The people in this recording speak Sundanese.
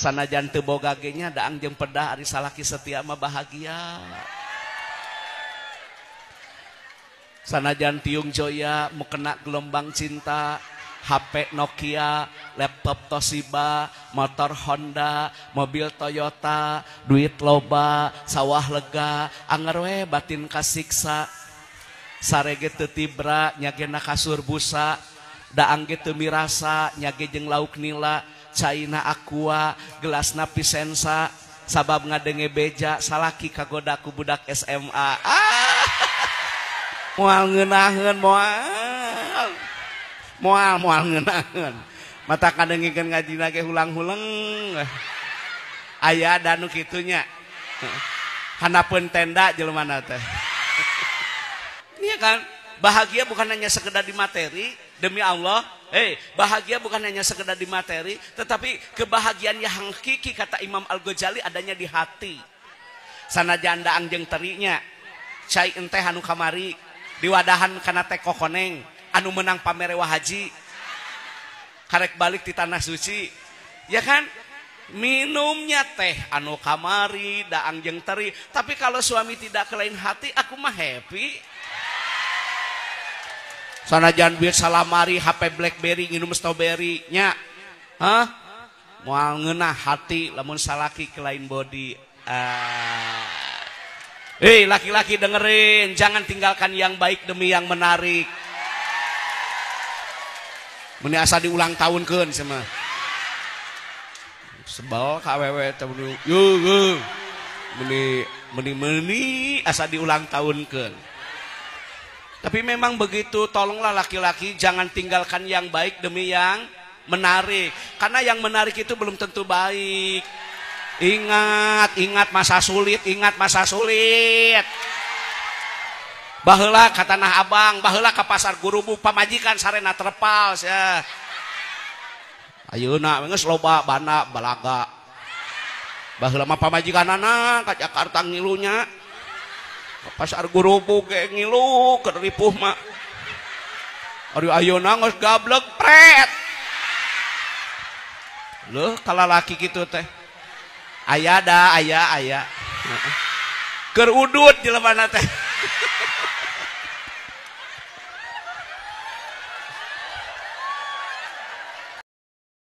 Sanajan teu boga ge nya daang jeung pedah ari salaki setia mah bahagia. Sanajan tiung joya mukena gelombang cinta, HP Nokia, laptop Toshiba, motor Honda, mobil Toyota, duit loba, sawah lega, anger we batin kasiksa. Sarege teu tibra nyagena kasur busa, daang ge teu mirasa nyage jeung lauk nila. Caina aqua, gelasna Pisensa, sabab ngadenge beja, salaki kagoda ku budak SMA. Ah! Moal ngeunaheun moal. Moal moal ngeunaheun. Mata kadengikeun ngajina ge hulang-huleng. Aya da nu kitu nya. Handapeun tenda jelema teh. Iya kan? Bahagia bukan hanya sekedar di materi, demi Allah. Bahagia bukan hanya sekedar di materi, tetapi kebahagiaan yang hakiki kata Imam Al-Ghazali adanya di hati. Sanajan daang jeung terinya, cai enteh anu kamari, diwadahan kana teh kokoneng, anu menang pamerewa haji, karek balik di tanah suci, ya kan? Minumnya teh anu kamari, daang jeung teri, tapi kalau suami tidak ke lain hati, aku mah happy. Sanajan duit salamari, HP BlackBerry, nginum strawberry nya. Hah? Moal ngeunah hati lamun salaki ke lain body. Laki-laki dengerin, jangan tinggalkan yang baik demi yang menarik. Meni asa diulang tahunkeun cenah. Sebel ka awewe teh yo meni meni meni asa diulang tahunkeun. Tapi memang begitu, tolonglah laki-laki jangan tinggalkan yang baik demi yang menarik. Karena yang menarik itu belum tentu baik. Ingat, ingat masa sulit, ingat masa sulit. Baheula ka Tanah Abang, baheula ka Pasar Gurubug, pamajikan sarena terpal sia. Ayeuna geus loba bana balaga. Baheula mah pamajikanana ka Jakarta ngilunya. Pasar Gurubug ge ngilu keur ripuh mah. Ari ayeuna geus gablek pret. Leuh kalalaki kitu teh. Aya da aya aya. Keur udut jelemana teh.